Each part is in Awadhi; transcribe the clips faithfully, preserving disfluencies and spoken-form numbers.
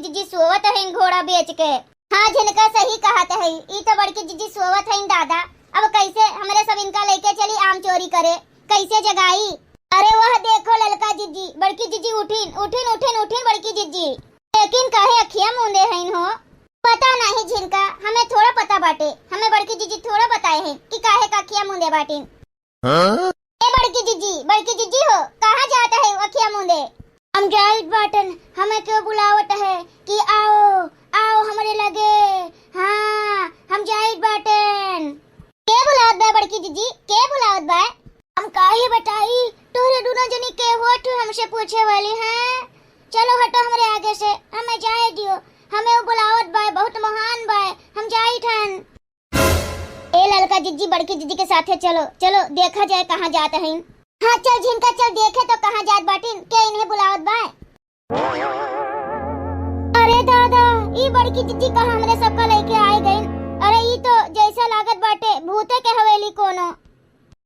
जिज्जी सोवत हइन घोड़ा बेच के। हाँ झिनका, सही कहत हई, ई तो बड़की जिज्जी सोवत हइन दादा। अब कैसे हमरे सब इनका लइके चली आम चोरी करे, कैसे जगाई? अरे वह देखो ललका जिज्जी, बड़की जिज्जी उठिन, उठिन, उठिन, उठिन बड़की जिज्जी। लेकिन काहे अखिया मूंदे हइन हो? पता नहीं झिनका, हमें थोड़ा पता बाटे, हमें बड़की जिज्जी थोड़ा बताए हैं कि काहे का अखिया मूंदे बाटिन। हाँ? ए बड़की जिज्जी, बड़की जिज्जी हो, कहाँ जात है अखिया मूंदे? हम जाइत बाटन, हमें क्यों बुलावत है कि आओ, आओ हमरे लगे। हाँ, हम जाइत बाटन। के बुलावत बा बड़की जिज्जी, के बुलावत बा? हम काहे बताई, तोहरे दुनो जनी के होठ हमसे पूछे वाली हैं। चलो हटो हमरे आगे से, हमें जाए दियो, हमें वो बुलावत बा, बहुत महान बा, हम जाइत हन। ए ललका जिज्जी, बड़की जिज्जी के साथे चलो, चलो देखा जाए कहाँ जात हईन। हाँ चल झिनका चल, देखे तो कहाँ जात बाटिन, के इन्हें बुलावत बा। अरे दादा, ई बड़की जिज्जी कहाँ हमरे सबका लइके आए गइन। अरे ई तो जैसा लागत बाटे भूते के हवेली कोनो।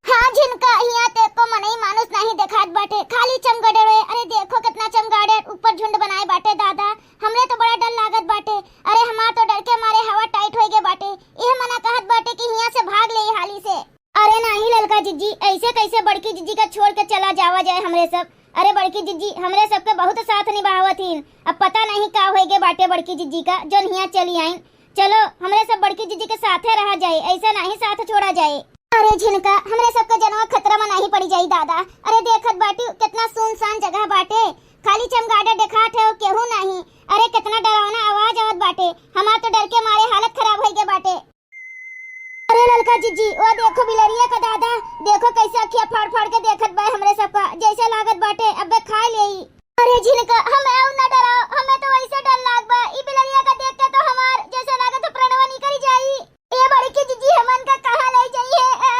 हाँ झिनका, हियाँ ते को मनई मानुस नहीं देखात बाटे, खाली चमगादड़े। अरे देखो कितना चमगादड़ ऊपर झुंड बनाए बाटे दादा, हमरे तो बड़ा डर लागत बाटे। अरे हमार तो डर के मारे हवा टाइट होई गए बाटे, यह मना कहत बाटे कि हियाँ से भाग ले हाली से। अरे नहीं ललका जिज्जी, ऐसे कैसे बड़की जिज्जी का छोड़ के चला जावा जाए हमरे सब। अरे बड़की जिज्जी हमरे सबके बहुत साथ निभावत हीन, अब पता नहीं का होई गए बाटे बड़की जिज्जी का, जोन हियाँ चली आइन। चलो, हमरे सब बड़की जिज्जी के साथे रहा जाए, ऐसे नाहीं साथ छोड़ा जाए। अरे झिनका, हमरे सबके जनवा खतरा में नाहीं पड़ी जाई दादा। अरे देखत बाटिउ, कितना सुनसान जगह बाटे, खाली चमगादड़ देखात है, केहू नाहीं। अरे कितना डरावना आवाज आवत बाटे, हमार तो डर के मारे हालत खराब होई गए बाटे। अरे ललका जिज्जी, वो देखो बिलरिया का दादा, देखो कैसे अखिया फाड़ फाड़ के देखत बा हमरे सबका, जैसे लागत बाटे अबे खा लेई। अरे झिनका, हमें अउ ना डराओ, हमें तो वैसे डर लाग बा। ई बिलरिया का देख के तो हमार जैसे लागत है प्रणवा निकल जाई। ए बड़की जिज्जी, हमन का कहाँ ले जाई है?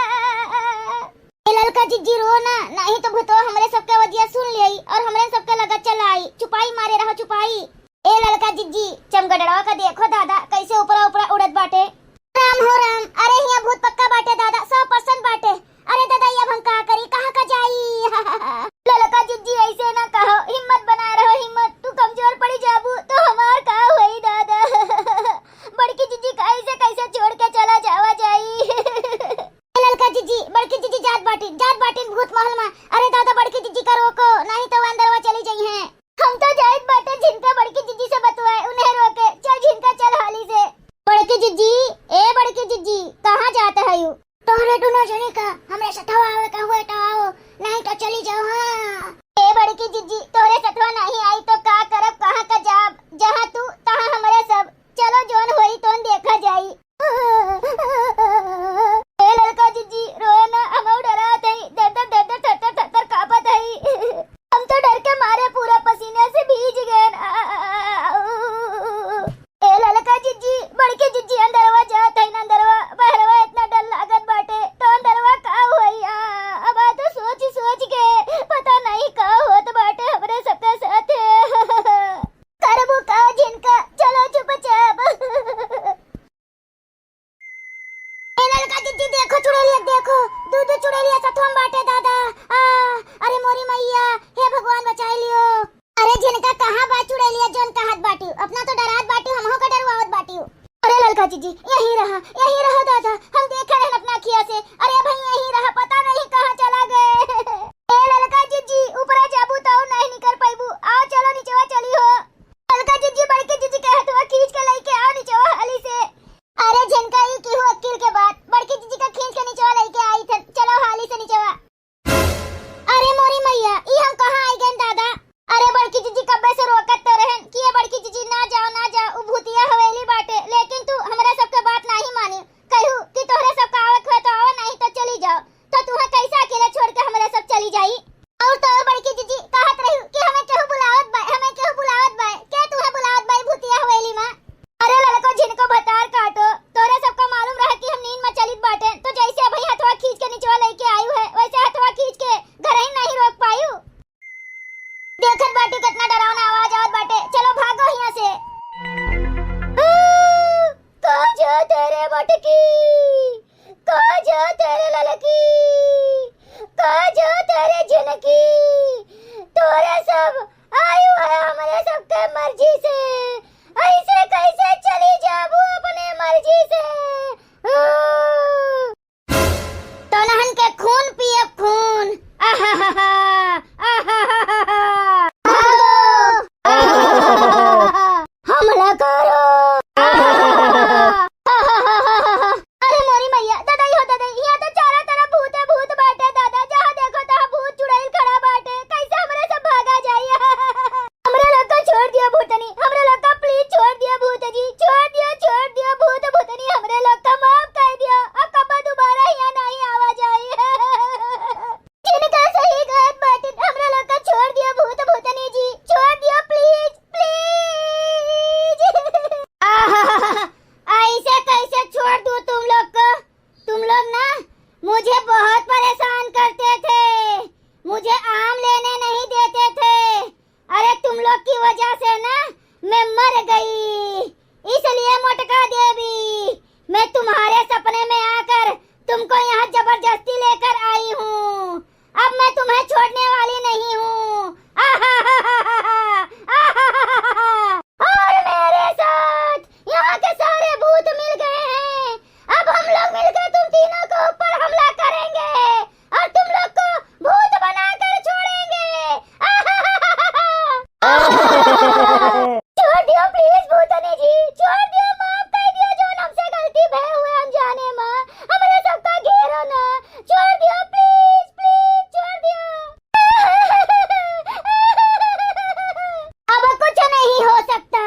ए ललका जिज्जी, रो ना, नहीं तो भूतवा हमरे सबके वजिया सुन लेई और हमरे सबके लगा चलाई। चुपाई मारे रहो, चुपाई। ए ललका जिज्जी, चमगडड़वा का देखो दादा, कैसे ऊपरा ऊपरा उड़त बाटे। राम हो राम, अरे हियाँ भूत पक्का बाटे दादा, सौ परसेंट बाटे। अरे दादा, ये अब हम का करी, कहाँ का जाई? ललका जिज्जी, ऐसे ना कहो, हिम्मत बनाए रहो, हिम्मत। तू कमजोर पड़ी जाबू तो हमार का होई दादा? बड़की जिज्जी का ऐसे कैसे छोड़ के चला जावा जाई? ए ललका जिज्जी, बड़की जिज्जी जात बाटिन, जात बाटिन भूत महल में। अरे दादा, बड़की जिज्जी का रोको, नहीं तो वो अंदरवा चली जाई हैं। हम तो जाइत बाटे झिनका बड़की जिज्जी से बतवाए, उन्हें रोके। चल झिनका, चल हाली से। बड़की जिज्जी, ए बड़की जिज्जी, कहाँ जात हयू? तोहरे दुनो जने का हमरे सथवा आवे का हुए तो आओ, नहीं तो चली जाओ। हाँ। ए बड़की जिज्जी, तोहरे सथवा नहीं आई तो का करब, कहाँ का जाब? जहाँ तू, तहाँ हमरे सब। चलो, जोन होई तोन देखा जाई। ए ललका जिज्जी, रोए ना, हमहू डरात हई। दर दर, दर दर, थर थर, थर थर कांपत हई। हम तो डर के मारे पूरा पसीने से भीज गए। ए ललका जिज्जी, बड़की जिज्जी, अंदरवा जात हई ना, अंदरवा, बहरवा इतना डर लागत बाटे, तो अंदरवा का होई? आ, अब आ तो सोच सोच के पता नहीं का होत बाटे हमरे सबके साथे। करबू का झिनका? चलो चुपचाप। ए ललका जिज्जी, देखो चुड़ैलिया, देखो, दू दू चुड़ैलिया सथवा में बाटे दादा। आ, अरे मोरी मैया, हे भगवान बचाई लियो। अरे झिनका, कहाँ बा चुड़ैलिया जोन कहत बाटिउ? अपना तो डरात बाटिउ, हमहू का डरवावत बाटिउ। अरे ललका जिज्जी, यहीं रहा, यहीं रहा दादा, हम देखे रहन अपना अखिया से। अरे भाई यहीं रहा, पता नहीं कहाँ चला गए। ए ललका जिज्जी, ऊपरा जाबू तो नहीं निकल पाइबू, आओ चलो नीचवा चली हो। ललका जिज्जी, बड़की जिज्जी के हथवा खींच के लइके आओ नीचवा हाली से। अरे झिनका, ई केहू अक्किल के बात, बड़की जिज्जी का खींच के नीचवा लइके आई थन, चलो हाली से नीचवा। अरे मोरी मैया, ई हम कहाँ आई गन दादा? अरे बड़की जिज्जी, कब्बे से रोकत तो रहन कि ये बड़की जिज्जी ना जाओ, ना जाओ, उ भूतिया हवेली बाटे, लेकिन तू हमरा सबके बात नाही मानी। कहू कि तोहरे सबका आवे के होए तो आओ, नहीं तो चली जाओ। तो तुहे कैसे अकेले छोड़ के हमरे सब चली जाई? और तो और बड़की जिज्जी कहत रही कि हमें केहू बुलावत बा, हमें केहू बुलावत बा। के तुहे बुलावत बा ई भूतिया हवेली में? अरे ललको झिनको भतार काटो, तोहरे सबका मालूम रहे कि हम नींद में चलित बाटे, तो जैसे अबही हथवा खींच के निचवा लइके आयु है, वैसे हथवा खींच के घर ही नहीं रोक पायु। देखत बाटू कितना डरावना आवाज आवत बाटे, चलो भागो हियां से। आ, का जात है रे बटकी? का जात है रे ललकी? का जात है रे झिनकी? तोरे सब आयु है हमरे सबके मर्जी से। जी, छोड़ दियो, छोड़ दियो, भूत भूतनी हमरे लोग का माफ कर दियो, अब कब्बो दोबारा यहाँ नहीं आवा जाई। जिनका सही कहत बाटिन, हमरा लोग का छोड़ दियो, भूत भूतनी जी, छोड़ दियो, please, please। आहाहाहा, ऐसे कैसे छोड़ दूँ तुम लोग को? तुम लोग ना मुझे बहुत परेशान करते थे, मुझे आम लेने नहीं देते थे, अरे तुम लोग की वजह से ना मैं मर गई, इसलिए मोटका देवी मैं तुम्हारे सपने में आकर तुमको यहाँ जबरदस्ती लेकर आई हूँ। अब मैं तुम्हें छोड़ने वाली नहीं हूँ। और मेरे साथ यहाँ के सारे भूत मिल गए हैं। अब हम लोग मिलकर तुम तीनों के ऊपर हमला करेंगे और तुम लोग को भूत बनाकर छोड़ेंगे। छोड़ दियो please भूतनी जी, छोड़ दियो, माफ कर दियो, जो हमसे गलती भय हुए अनजाने में, हमरे सबका घेरो ना, छोड़ दियो please, please छोड़ दियो। अब कुछ नहीं हो सकता,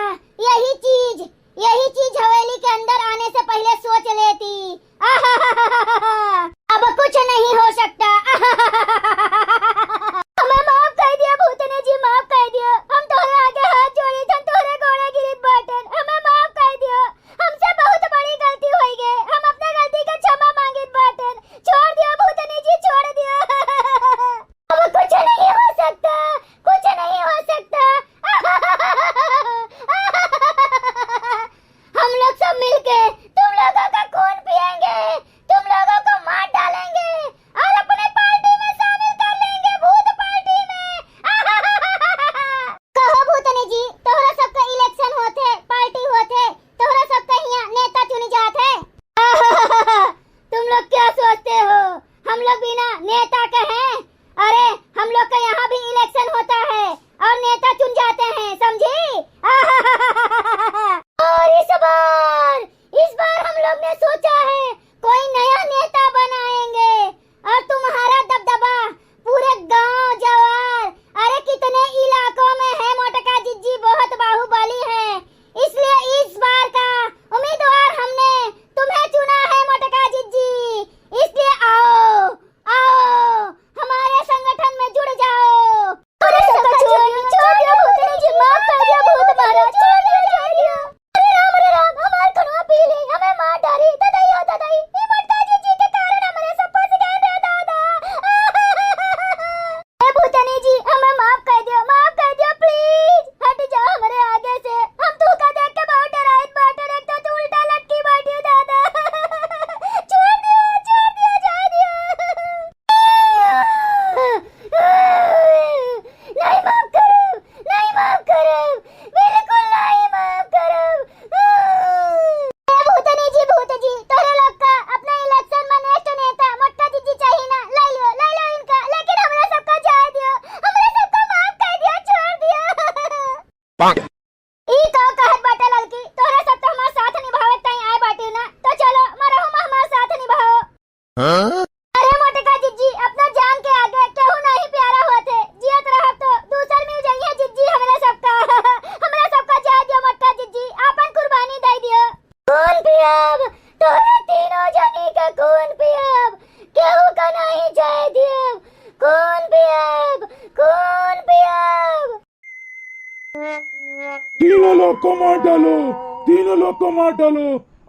यही चीज, यही चीज हवेली के अंदर आने से पहले सोच लेती। अब कुछ नहीं हो सकता। हमें माफ कर दिया भूतनी जी, माफ कर दिया। हम तोहरे आगे हाथ जोड़ी थन, तोहरे गोड़े गिरित बाटन, हमें माफ कर दिया। हमसे बहुत बड़ी गलती होई गए, हम अपना गलती के क्षमा मांगित बाटन। छोड़ दिया भूतनी जी, छोड़ दिया। अब कुछ नहीं हो सकता, कुछ नहीं हो सकता। हम लोग सब मिलके तुम लोगों का खून पिएंगे, तुम लोगों को मार डालेंगे और अपने पार्टी में शामिल कर लेंगे, भूत पार्टी में। कहो भूतनी जी, तोहरा सबका इलेक्शन होत है, पार्टी होत है, तोहरा सबका हियाँ नेता चुनी जात है। तुम लोग क्या सोचते हो, हम लोग बिना नेता के हैं? अरे, हम लोग का यहाँ भी इलेक्शन होता है और नेता चुन जाते हैं, समझी? और इस बार, इस बार हम लोग ने सोचा है कोई नया नेता बनाएंगे और तुम्हारा दबदबा पूरे गांव जवार, अरे कितने इलाकों में है, मोटका जिज्जी बहुत बाहुबली है, इसलिए इस बार का उम्मीदवार हमने तुम्हें चुना है मोटका जिज्जी, इसलिए आओ, आओ, हमारे संगठन में जुड़ जाओ। अरे सबका छोड़ दियो, छोड़ दियो, भूतनी जी, माफ कर दियो, भूत महाराज, छोड़ दियो, छोड़ दियो। अरे राम, अरे राम, हमार कनवा पी ले, हमें मार डारी, ददाई, ओ ददाई, ई मोटका जिज्जी के कारण हमरे सब फंस गए रे दादा। ए भूतनी जी, हमें माफ कर दियो, माफ कर दियो, please, हट जाओ हमरे आगे से, हम तू का देख के बहुत डराइत बाटे, एक तो तू उल्टा लटकी बाटियो दादा। छोड़ दियो, छोड़ दियो, जाए दियो। नहीं माफ करब, नहीं माफ करब, बिल्कुल नहीं माफ करब। ए भूतनी जी, भूत जी, तोहरे लोग का अपना इलेक्शन में नेक्स्ट नेता मोटका जिज्जी चाहिए ना, ले लियो, ले लियो इनका, लेकिन हमरा सबका जाए दियो, हमरा सबका माफ कर दियो, छोड़ दियो। ई का कहत बाटे ललकी, तोहरा सब तो हमार साथ निभावे ताई आए बाटे ना, तो चलो मरहु में हमार साथ निभाओ। हाँ? अरे मोटका जिज्जी, अपना जान के आगे केहू नहीं प्यारा होत है। जियत रहब तो दूसर मिल जइहे जिज्जी हमरा सबका। हमरा सबका जाए दियो मोटका जिज्जी, आपन कुर्बानी दे दियो। खून पियब, तोहरे तीनों जनी के खून पियब, केहू का नहीं जाए दियब। खून पियब, खून पियब। तीनों लोग को मार डालो, तीनों लोग को मार डालो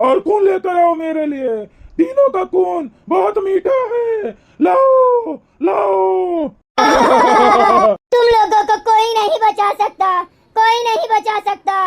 और खून लेकर आओ मेरे लिए। तीनों का खून बहुत मीठा है, लाओ, लाओ। तुम लोगों को कोई नहीं बचा सकता, कोई नहीं बचा सकता।